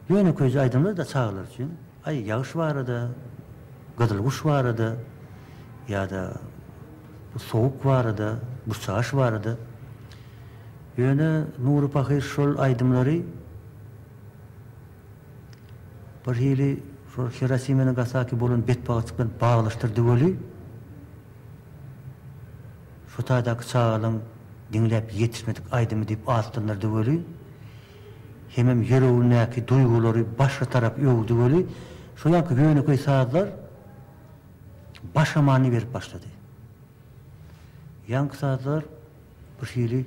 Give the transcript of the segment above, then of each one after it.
Ýönekeýje aýdymlar-da çagalar üçin. Aý, ýagyş barada, gyzyl guş barada ýa-da bu sowuk barada, bu çaş barada. Ýöne Nury pahyr şol aýdymlary bir hili şol Hirosima Nagasaki bolan betbagtçylyk bilen baglaşdyrdy weli, şu taýdaky çagalaň diňläp ýetişmedik aýdymy diýip atlandyrdy weli, hemem ýüregindäki duýgulary başga tarap öwürdi weli, şo ýanky ýönekeý sazlar başga many berip başlady. Ýaňky sazlar bir hili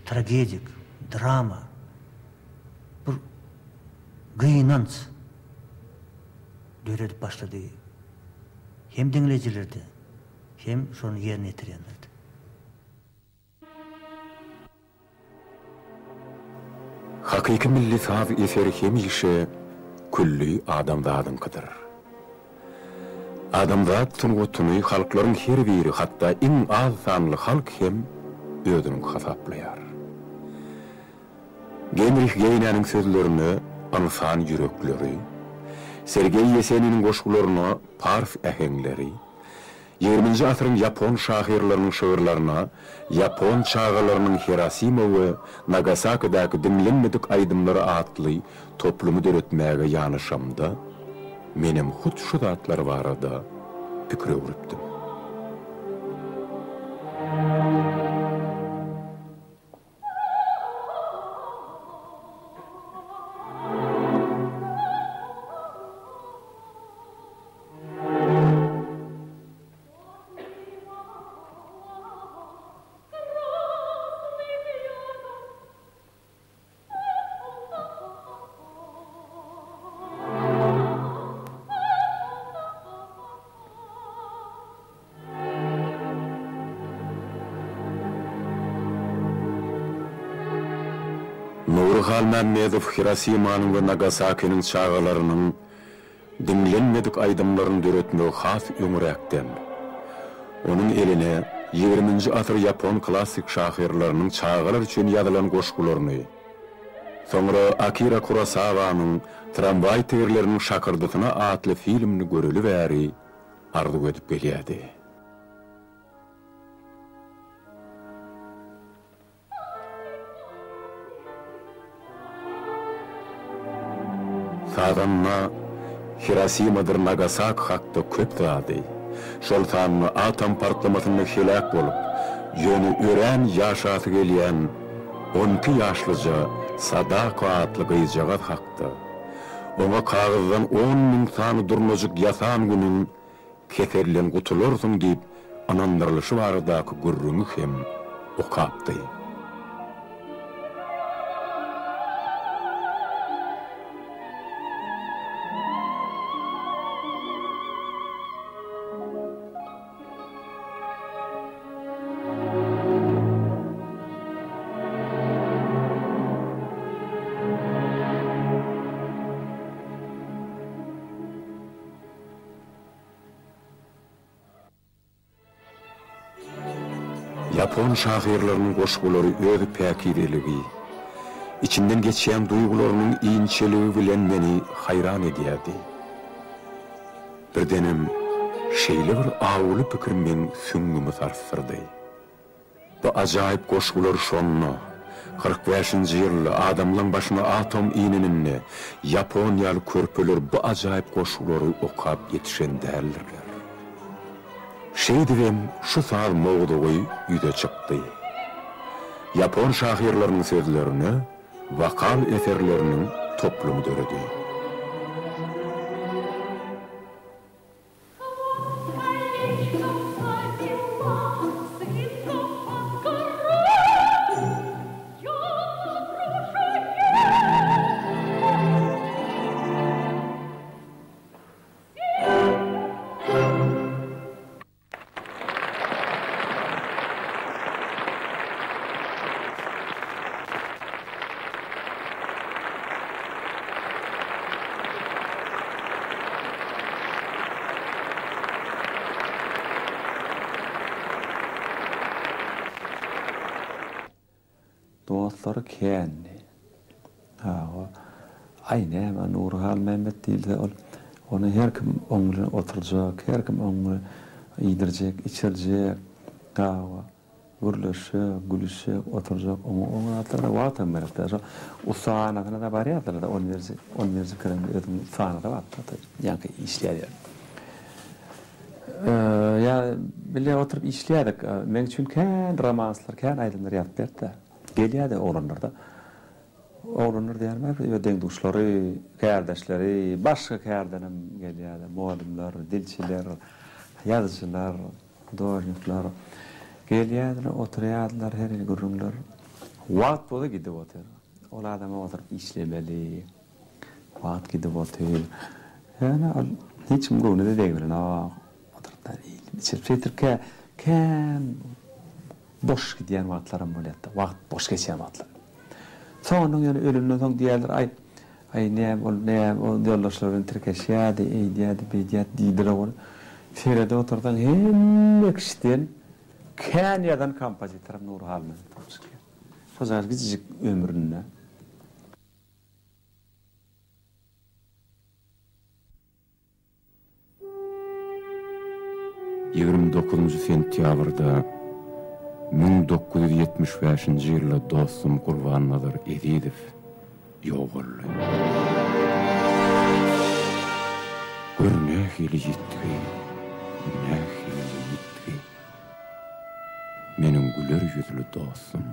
tragedik, drama, bir gynanç döredip başlady hem diňleýjilerde, hem şony ýerine ýetirýänlerde. Hakyky milli saz eseri hemişe külli adamzadyňkydyr. Adamzat sungatyny halklaryň her biri, hatda iň az sanly halk hem özüniňki hasaplaýar. Genrih Geýnäniň sözlerine ynsan ýürekleri, Sergeý Ýeseniniň goşgularyna pars äheňleri, Ýigriminji asyryň ýapon şahyrlarynyň şygyrlaryna Ýapon çagalarynyň Hirosima we Nagasakidäki diňlenmedik aýdymlary atly toplumy döretmäge ýanaşamda, menem hut şu zatlar barada pikir öwrüpdim. Nury Halmämmedow Hirosimanyň we Nagasakiniň çagalarynyň diňlenmedik aýdymlaryny döretmegi has öňräkden, onuň eline ýigriminji asyr ýapon klassyk şahyrlarynyň çagalar üçin ýazylan goşgularyny, soňra Akira Kurosawanyň Tramwaý tigirleriniň şakyrdysyna atly filmini göreli bäri arzuw edip gelýärdi. Sazanda Hirosimadyr Nagasaki hakda köp zady, şol sanda atom partlamasynda heläk bolup, ýöne örän ýaşasy gelýän 12 ýaşlyja Sadako atly gyzjagaz hakda, oňa kagyzdan 10,000 sany durnajyk ýasan günüň Keselden gutularsyň diýip ynandyrylyşy baradaky gürrüňi hem okapdy. Ýapon şahyrlarynyň goşgulary öz päkizeligi, içinden geçýän duýgularynyň inçeligi bilen meni haýran edýärdi. Birdenem şeýle bir awuly pikir meň süňňümi sarsdyrdy. Bu ajaýyp goşgular şonda, 45-nji ýylda adamlaň başyna atom ineninde ýapon ýaly körpeler bu ajaýyp goşgulary okap ýetişen däldirler. Şeýdibem şu saz mowzugy ýüze çykdy. Ýapon şahyrlarynyň sözlerine wokal eserleriniň toplumy döredi. Dostlary kändi. Hawa. Aý näme Nury Halmämmet diýilse ol ony her kim oň bilen oturjak, her kim oňa iýdirjek, içirjek, hawa, gürleşjek, gülüşjek, oturjak, oňa oň zatlara wagtam gerek däl. Şo ussahanasyna-da barýardylar-da on birji, on birji kireň özüniň ussahanasy bardy-da, ýaňky işleýän ýeri. Ýa bile oturyp işleýärdik. Meň üçin kän romanslar, kän aýdymlar ýazyp berdi-de. Gelýärdi oglanlar-da. Oglanlar diýýänim öz deň-duşlary, kärdeşleri, başga kärdenem gelýärdi, mugallymlar, dilçiler, ýazyjylar, hudožnikler gelýärdiler, oturýardylar, her hili gürrüňler. Wagt bolsa gidip otyr. Ol adama oturyp işlemeli. Wagt gidip otyr. Ýöne ol hiç kim göwnüne-de degbilenok. Oturyp iýlip-içilip şeýdip kä kän Boş gidýän wagtlaram bolýar-da, wagt boş geçýän wagtlar. Soňundan ýöne ölenden soň diýýärler, aý, aý näme ol, näme ol ýoldaşlar bilen tirkeşýärdi, eýdýärdi, beýdýärdi diýdiler ol. Seredip otursaň hemme kişiden kän ýazan kompozitoram Nury Halmämmet bolup çykýar. Şojagaz kiçijik ömründe. 29 sentýabrda 1975-nji ýylda dostum Gurbannazar Ezizow ýogaldy. Gör nähili ýitgi, nähili ýitgi. Meniň güler ýüzli dostum.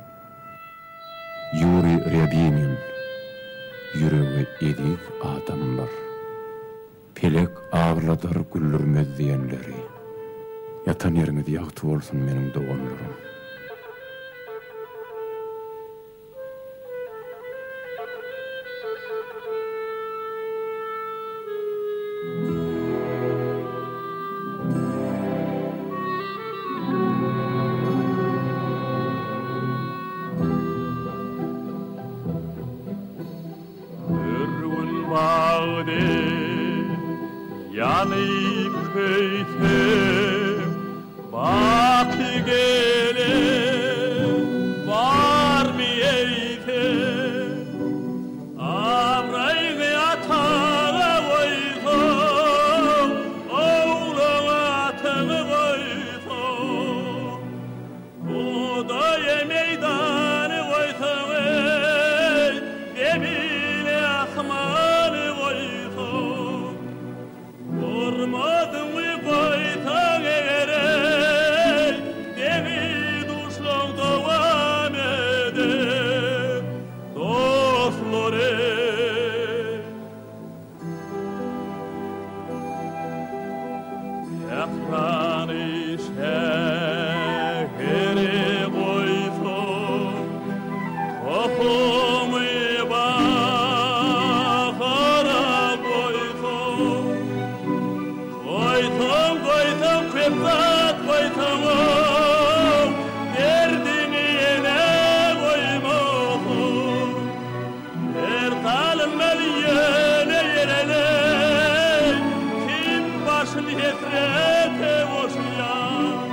Ýuriý Rýabinin, Ýüregi eziz adamlar. Pelek agladar güldürmez diýenleri. Ýatan ýeriňiz ýagty bolsun meniň doganlarym. Bir gün bagdy ýanyp köýsem, Baky gelen barmy eýsem? Abraýyňy ataňa goýsaň, Ogluňy ataňa goýsaň, Hudaýa meýdany goýsaň, eý, Zemini, asmany goýsaň, Hormatyňy goýsaň eger, eý, Deňi-duşlaň dowam eder, dostlar, eý. Sährany şähere goýsaň, Tohumy bahara goýsaň, Goýsaň, goýsaň, köp zat goýsaňam, Derdiňi ýene goýmasaň. Her salynmaz ýöne ýereleý, Kim başyn hesrete goşýar.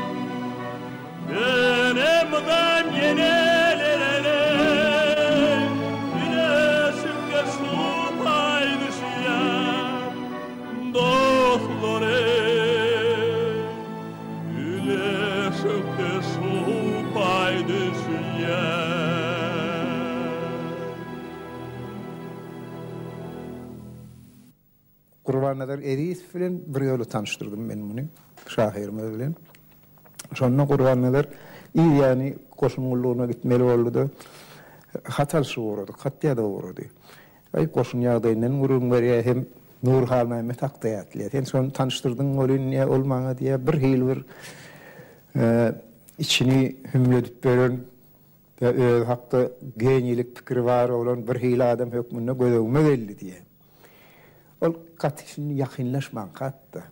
Ýöne mydam ýene lereleý, Üleşikde şu paý düşýär. Dostlar eý, Üleşikde şu paý düşýär. Gurbannazar Ezizow bilen bir ýola tanyşdyrdym men muny, şahyrymyz bilen. Şonda Gurbannazar yz ýany goşun gullugyna gitmeli boldy-da, hat alşyp ugradyk, hat ýazyp ugrady. Aý, goşun ýagdaýyndan gürrüň berýär hem Nury Halmämmet hakda ýatlaýar. Sen şony tanyşdyrdyň welin diýýär, ol maňa diýýär, birhili bir içini hümledip beren we özi hakda geniýlik pikiri bar bolan birhili adam hökmünde göz öňüme geldi diýýär. Ol gaty şindi ýakynlaşmanka-da.